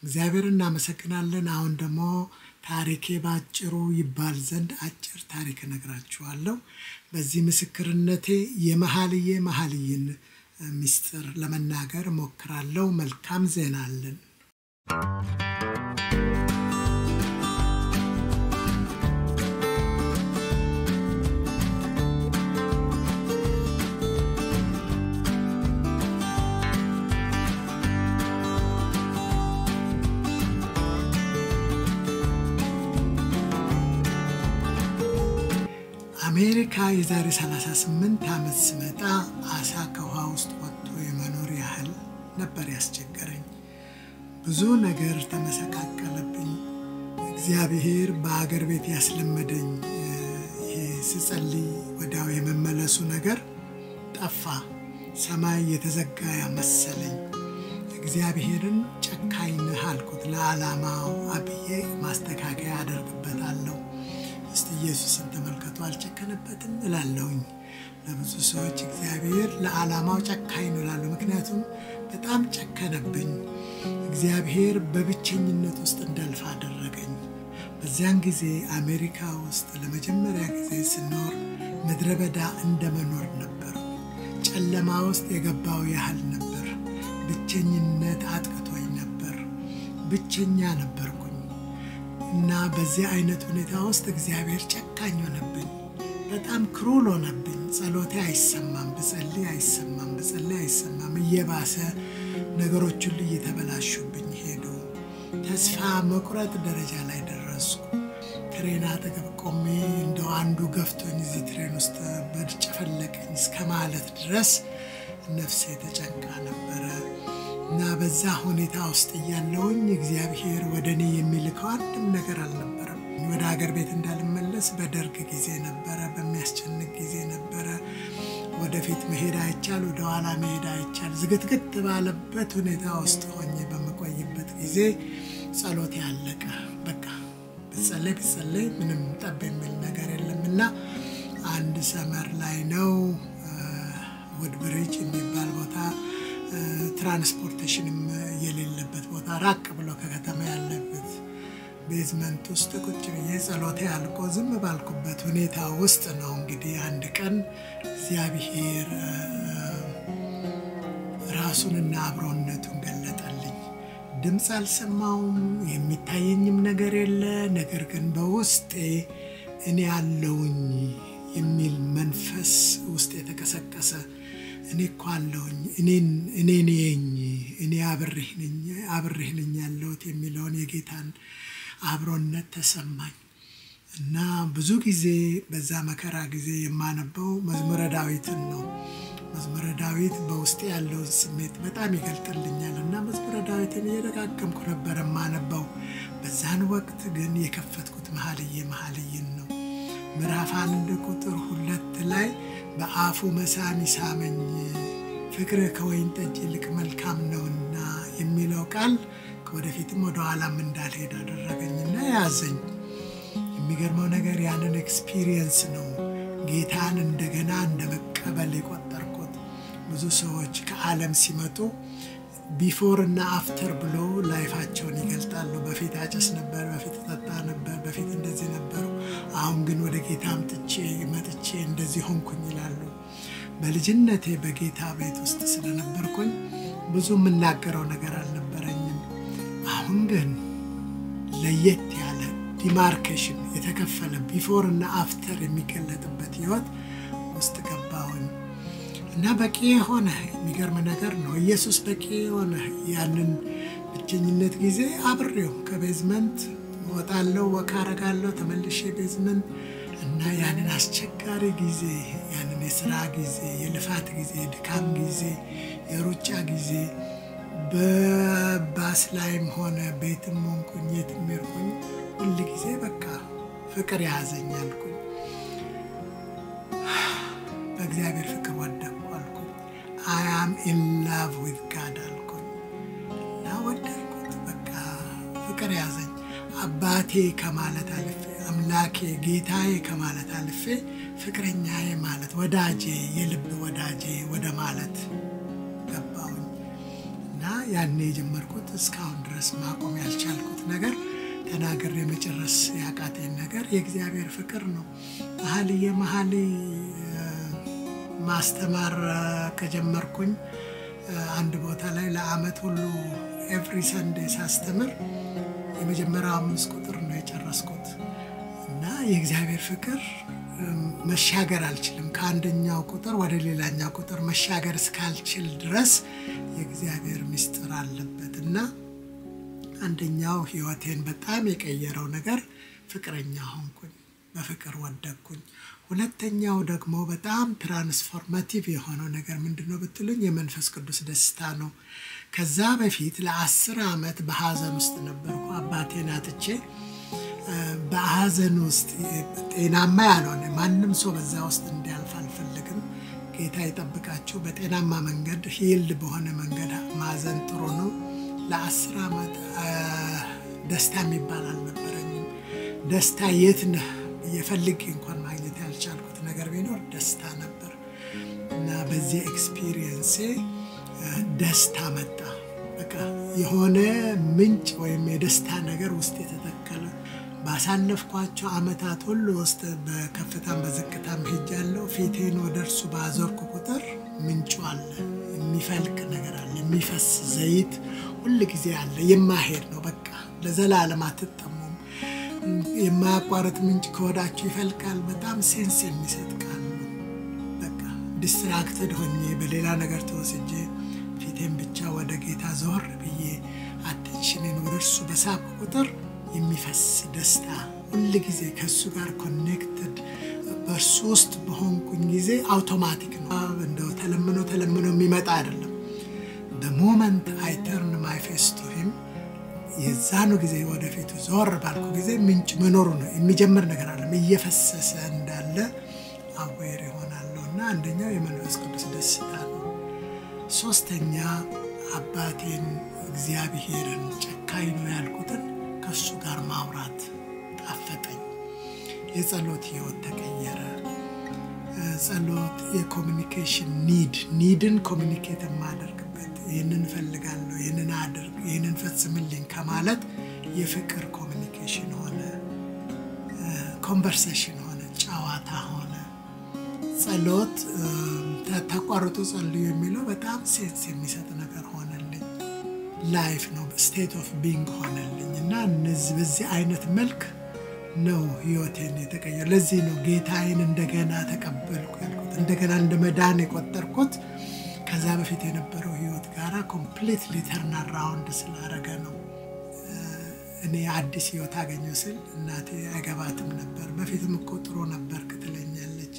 እግዚአብሔር እናመሰግናለን። አሁን ደግሞ ታሪኬ ባጭሩ ይባል ዘንድ አጭር ታሪክ እነግራችኋለሁ። በዚህ ምስክርነቴ የመኃልየ መኃልይን ምስጢር ለመናገር እሞክራለሁ። መልካም ዜና አለን። አሜሪካ የዛሬ 38 ዓመት ስመጣ አሳ ከውሃ ውስጥ ወጥቶ የመኖር ያህል ነበር ያስቸገረኝ። ብዙ ነገር ተመሰቃቀለብኝ። እግዚአብሔር በአገር ቤት ያስለመደኝ ይሄ ስጸልይ ወዲያው የመመለሱ ነገር ጠፋ። ሰማይ የተዘጋ መሰለኝ። እግዚአብሔርን ጨካኝ ነህ አልኩት። ለዓላማው አብዬ ማስተካከያ አደርግበታለሁ። እስቲ ኢየሱስን ተመልከቱ፣ አልጨከነበትም እላለሁኝ። ለብዙ ሰዎች እግዚአብሔር ለዓላማው ጨካኝ ነው እላለሁ። ምክንያቱም በጣም ጨከነብኝ። እግዚአብሔር በብቸኝነት ውስጥ እንዳልፍ አደረገኝ። በዚያን ጊዜ አሜሪካ ውስጥ ለመጀመሪያ ጊዜ ስኖር ምድረ በዳ እንደመኖር ነበር። ጨለማ ውስጥ የገባው ያህል ነበር። ብቸኝነት አጥቅቶኝ ነበር። ብቸኛ ነበርኩኝ እና በዚህ አይነት ሁኔታ ውስጥ እግዚአብሔር ጨካኝ ሆነብኝ። በጣም ክሩል ሆነብኝ። ጸሎቴ አይሰማም፣ ብጸልይ አይሰማም፣ ብጸልይ አይሰማም። እየባሰ ነገሮች ሁሉ እየተበላሹብኝ ሄዱ። ተስፋ መቁረጥ ደረጃ ላይ ደረስኩ። train አጠገብ ቆሜ እንደው አንዱ ገፍቶኝ እዚህ train ውስጥ በጨፈለቀኝ እስከ ማለት ድረስ ነፍሴ ተጨንቃ ነበረ። እና በዛ ሁኔታ ውስጥ እያለሁኝ እግዚአብሔር ወደ እኔ የሚልከው አንድም ነገር አልነበረም። ወደ ሀገር ቤት እንዳልመለስ በደርግ ጊዜ ነበረ፣ በሚያስጨንቅ ጊዜ ነበረ። ወደፊት መሄድ አይቻል፣ ወደኋላ መሄድ አይቻል። ዝግትግት ባለበት ሁኔታ ውስጥ ሆኜ በምቆይበት ጊዜ ጸሎት ያለቀ በቃ ብጸለይ ብጸለይ ምንም ጠብ የሚል ነገር የለም። እና አንድ summer ላይ ነው ውድብሪጅ የሚባል ቦታ፣ transportation ም የሌለበት ቦታ፣ ራቅ ብሎ ከከተማ ያለበት basement ውስጥ ቁጭ ብዬ ጸሎቴ አልቆ ዝም ባልኩበት ሁኔታ ውስጥ ነው እንግዲህ አንድ ቀን እግዚአብሔር ራሱንና አብሮነቱን ገለጠልኝ። ድምፅ አልሰማውም፣ የሚታየኝም ነገር የለ። ነገር ግን በውስጤ እኔ አለውኝ የሚል መንፈስ ውስጥ የተቀሰቀሰ፣ እኔ እኮ አለሁኝ፣ እኔ ነኝ፣ እኔ አብሬህ ነኝ፣ አብሬህ ነኝ ያለሁት የሚለውን የጌታን አብሮነት ተሰማኝ። እና ብዙ ጊዜ በዛ መከራ ጊዜ የማነበው መዝሙረ ዳዊትን ነው። መዝሙረ ዳዊት በውስጤ ያለውን ስሜት በጣም ይገልጥልኛል እና መዝሙረ ዳዊትን እየደጋገምኩ ነበር የማነበው። በዛን ወቅት ግን የከፈትኩት መኃልየ መኃልይን ነው። ምዕራፍ 1 ቁጥር 2 ላይ በአፉ መሳም ይሳመኝ፣ ፍቅርህ ከወይን ጠጅ ይልቅ መልካም ነውና የሚለው ቃል ወደፊትም ወደኋላም እንዳልሄድ አደረገኝና ያዘኝ። የሚገርመው ነገር ያንን experience ነው ጌታን እንደገና እንደመቀበል የቆጠርኩት። ብዙ ሰዎች ከዓለም ሲመጡ before እና after ብሎ life ኣቸውን ይገልጣሉ። በፊት አጨስ ነበር፣ በፊት ጠጣ ነበር፣ በፊት እንደዚህ ነበሩ፣ አሁን ግን ወደ ጌታ አምጥቼ መጥቼ እንደዚህ ሆንኩኝ ይላሉ። በልጅነቴ በጌታ ቤት ውስጥ ስለነበርኩኝ ብዙ የምናገረው ነገር አልነበረኝም። አሁን ግን ለየት ያለ demarcation የተከፈለ before እና after የሚገለጥበት ህይወት ውስጥ ገባሁኝ። እና በቂ የሆነ የሚገርም ነገር ነው። ኢየሱስ በቂ የሆነ ያንን ብቸኝነት ጊዜ አብሬው ከ basement እወጣለሁ፣ walk አረጋለሁ፣ ተመልሼ basement እና ያንን አስቸጋሪ ጊዜ፣ ያንን የስራ ጊዜ፣ የልፋት ጊዜ፣ የድካም ጊዜ፣ የሩጫ ጊዜ በባስ ላይም ሆነ ቤትም ሆንኩኝ የትም ሄድኩኝ ሁል ጊዜ በቃ ፍቅር ያዘኝ አልኩኝ። በእግዚአብሔር ፍቅር ወደቅኩ አልኩኝ። I am in love with God አልኩኝ እና ወደድኩት። በቃ ፍቅር ያዘኝ። አባቴ ከማለት አልፌ፣ አምላኬ ጌታዬ ከማለት አልፌ ፍቅረኛዬ ማለት፣ ወዳጄ፣ የልብ ወዳጄ ወደ ማለት ገባሁኝ። እና ያኔ የጀመርኩት እስካሁን ድረስ ማቆም ያልቻልኩት ነገር፣ ተናግሬ መጨረስ ያቃተኝ ነገር የእግዚአብሔር ፍቅር ነው። መኃልየ መኃልይ ማስተማር ከጀመርኩኝ አንድ ቦታ ላይ ለአመት ሁሉ every Sunday ሳስተምር የመጀመሪያው 5 ቁጥር ነው የጨረስኩት። እና የእግዚአብሔር ፍቅር መሻገር አልችልም። ከአንደኛው ቁጥር ወደ ሌላኛው ቁጥር መሻገር እስካልችል ድረስ የእግዚአብሔር ምስጢር አለበት። እና አንደኛው ህይወቴን በጣም የቀየረው ነገር ፍቅረኛ ሆንኩኝ፣ በፍቅር ወደቅኩኝ። ሁለተኛው ደግሞ በጣም transformative የሆነው ነገር ምንድነው ብትሉኝ የመንፈስ ቅዱስ ደስታ ነው። ከዛ በፊት ለ10 ዓመት በሀዘን ውስጥ ነበርኩ። አባቴን አጥቼ በሀዘን ውስጥ፣ ጤናማ ያልሆነ፣ ማንም ሰው በዛ ውስጥ እንዲያልፍ አልፈልግም። ጌታ ይጠብቃችሁ። በጤናማ መንገድ፣ healed በሆነ መንገድ ማዘን ጥሩ ነው። ለ10 ዓመት ደስታ የሚባል አልነበረኝም። ደስታ የት ነህ ብዬ ፈልጌ እንኳን ማግኘት ያልቻልኩት ነገር ቢኖር ደስታ ነበር። እና በዚህ experience ኤ ደስታ መጣ። በቃ የሆነ ምንጭ ወይም የደስታ ነገር ውስጥ የተተከለ። ባሳለፍኳቸው አመታት ሁሉ ውስጥ በከፍታም በዝቅታም ሄጃለሁ። ፊቴን ወደ እርሱ ባዞርኩ ቁጥር ምንጩ አለ፣ የሚፈልቅ ነገር አለ፣ የሚፈስ ዘይት ሁል ጊዜ አለ። የማሄድ ነው፣ በቃ ለዘላለም አትጠሙም። የማያቋርጥ ምንጭ ከሆዳችሁ ይፈልቃል። በጣም sense የሚሰጥ ቃል ነው። በቃ distracted ሆኜ፣ በሌላ ነገር ተወስጄ፣ ፊቴን ብቻ ወደ ጌታ ዞር ብዬ attention ኔን ወደ እርሱ በሳብኩ ቁጥር የሚፈስ ደስታ፣ ሁል ጊዜ ከእሱ ጋር connected በእርሱ ውስጥ በሆንኩኝ ጊዜ አውቶማቲክ ነው። እንደው ተለምኖ ተለምኖ የሚመጣ አይደለም። The moment I turn my face to him፣ የዛኑ ጊዜ ወደፊቱ ዞር ባልኩ ጊዜ ምንጭ መኖሩ ነው፣ የሚጀምር ነገር አለም እየፈሰሰ እንዳለ aware ይሆናለሁ። እና አንደኛው የመንፈስ ቅዱስ ደስታ ነው። ሶስተኛ፣ አባቴን እግዚአብሔርን ጨካኝ ነው ያልኩትን ከእሱ ጋር ማውራት ጣፈጠኝ። የጸሎት ህይወት ተቀየረ። ጸሎት የ communication need ን communicate የማደርግበት፣ ይህንን እፈልጋለሁ፣ ይህንን አድርግ፣ ይህንን ፈጽምልኝ ከማለት የፍቅር communication ሆነ፣ conversation ሆነ፣ ጨዋታ ሆነ። ጸሎት ሳታቋርጡ ጸልዩ የሚለው በጣም sense የሚሰጥ ነገር ሆነልኝ። Life ነው፣ state of being ሆነልኝ። እና እነዚህ በዚህ አይነት መልክ ነው ህይወቴን የተቀየረ። ለዚህ ነው ጌታዬን እንደገና ተቀበልኩ ያልኩት፣ እንደገና እንደ መዳን የቆጠርኩት ከዛ በፊት የነበረው ህይወት ጋራ completely turn around ስላረገ ነው። እኔ አዲስ ህይወት አገኘሁ ስል እናቴ አይገባትም ነበር። በፊትም እኮ ጥሩ ነበርክ ትለኛለች።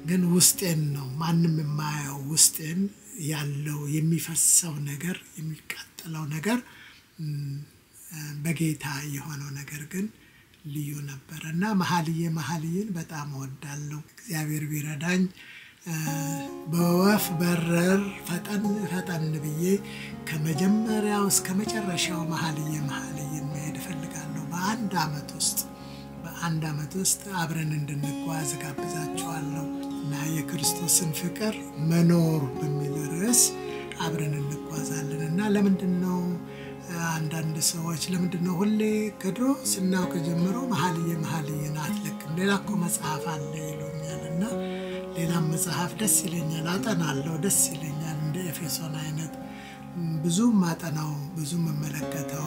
ግን ውስጤን ነው፣ ማንም የማያየው ውስጤን ያለው የሚፈሰው ነገር፣ የሚቃጠለው ነገር፣ በጌታ የሆነው ነገር ግን ልዩ ነበር። እና መኃልየ መኃልይን በጣም እወዳለሁ። እግዚአብሔር ቢረዳኝ በወፍ በረር ፈጠን ፈጠን ብዬ ከመጀመሪያው እስከ መጨረሻው መኃልየ መኃልይን መሄድ እፈልጋለሁ። በአንድ ዓመት ውስጥ አብረን እንድንጓዝ እጋብዛችኋለሁ። እና የክርስቶስን ፍቅር መኖር በሚል ርዕስ አብረን እንጓዛለን። እና ለምንድን ነው አንዳንድ ሰዎች ለምንድን ነው ሁሌ ከድሮ ስናውቅ ጀምሮ መኃልየ መኃልይን አትለቅም? ሌላ እኮ መጽሐፍ አለ ይሉኛል። እና ሌላም መጽሐፍ ደስ ይለኛል፣ አጠናለሁ፣ ደስ ይለኛል። እንደ ኤፌሶን አይነት ብዙ ማጠናው፣ ብዙ የምመለከተው፣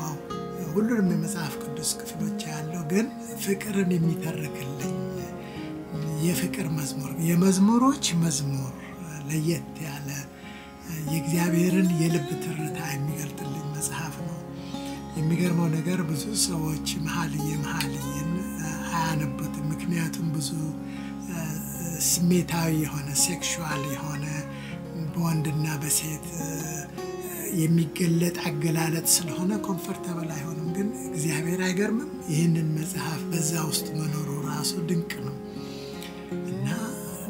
ሁሉንም የመጽሐፍ ቅዱስ ክፍሎች ያለው፣ ግን ፍቅርን የሚተርክልኝ የፍቅር መዝሙር፣ የመዝሙሮች መዝሙር፣ ለየት ያለ የእግዚአብሔርን የልብ ትርታ የሚገልጥልኝ መጽሐፍ ነው። የሚገርመው ነገር ብዙ ሰዎች መኃልየ መኃልይን አያነቡትም። ምክንያቱም ብዙ ስሜታዊ የሆነ፣ sexual የሆነ፣ በወንድና በሴት የሚገለጥ አገላለጥ ስለሆነ comfortable አይሆንም። ግን እግዚአብሔር አይገርምም? ይህንን መጽሐፍ በዛ ውስጥ መኖሩ ራሱ ድንቅ ነው። እና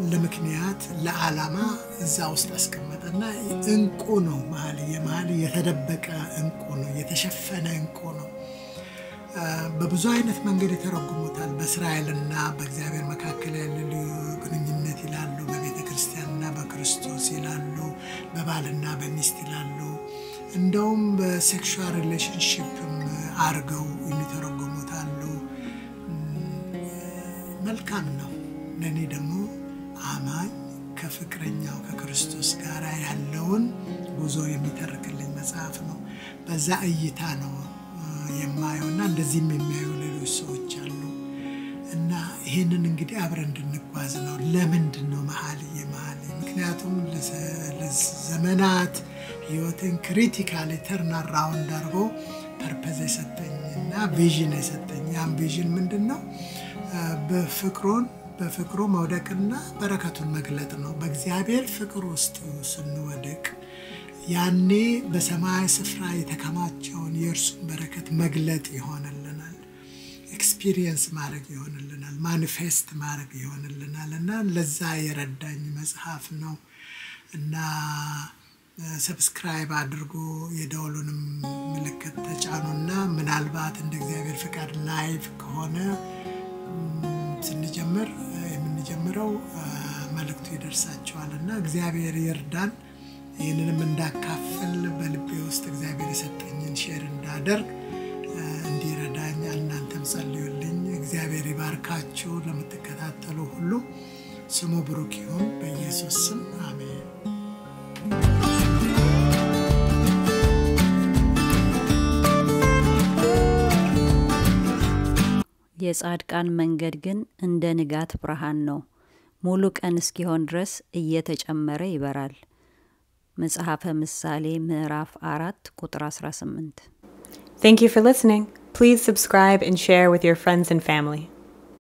ለምክንያት ለዓላማ እዛ ውስጥ አስቀመጠና እንቁ ነው። መኃልየ መኃልይ የተደበቀ እንቁ ነው፣ የተሸፈነ እንቁ ነው። በብዙ አይነት መንገድ ይተረጉሙታል። በእስራኤልና በእግዚአብሔር መካከል ያለ ልዩ ግንኙነት ይላሉ። በቤተ ክርስቲያንና በክርስቶስ ይላሉ። በባልና በሚስት ይላሉ። እንደውም በ sexual relationship ም አርገው የሚተረጉሙት አሉ። መልካም ነው። ለእኔ ደግሞ አማኝ ከፍቅረኛው ከክርስቶስ ጋር ያለውን ጉዞ የሚተርክልኝ መጽሐፍ ነው። በዛ እይታ ነው የማየው እና እንደዚህም የሚያዩ ሌሎች ሰዎች አሉ። እና ይሄንን እንግዲህ አብረን እንድንጓዝ ነው። ለምንድን ነው መኃልየ መኃልይ? ምክንያቱም ለዘመናት ህይወትን critically turn around አድርጎ purpose የሰጠኝና vision የሰጠኝ፣ ያም vision ምንድን ነው? በፍቅሩ መውደቅና በረከቱን መግለጥ ነው። በእግዚአብሔር ፍቅር ውስጥ ስንወድቅ ያኔ በሰማያዊ ስፍራ የተከማቸውን የእርሱን በረከት መግለጥ ይሆንልናል። Experience ማድረግ ይሆንልናል። Manifest ማድረግ ይሆንልናል። እና ለዛ የረዳኝ መጽሐፍ ነው። እና subscribe አድርጎ የደወሉንም ምልክት ተጫኑና ምናልባት እንደ እግዚአብሔር ፍቃድ live ከሆነ ስንጀምር የምንጀምረው መልእክቱ ይደርሳችኋል። እና እግዚአብሔር ይርዳን። ይህንንም እንዳካፍል፣ በልቤ ውስጥ እግዚአብሔር የሰጠኝን share እንዳደርግ እንዲረዳኝ እናንተም ጸልዩልኝ። እግዚአብሔር ይባርካችሁ። ለምትከታተሉ ሁሉ ስሙ ብሩክ ይሁን። በኢየሱስ ስም አሜን። የጻድቃን መንገድ ግን እንደ ንጋት ብርሃን ነው፣ ሙሉ ቀን እስኪሆን ድረስ እየተጨመረ ይበራል። መጽሐፈ ምሳሌ ምዕራፍ 4 ቁጥር 18። Thank you for listening. Please subscribe and share with your friends and family.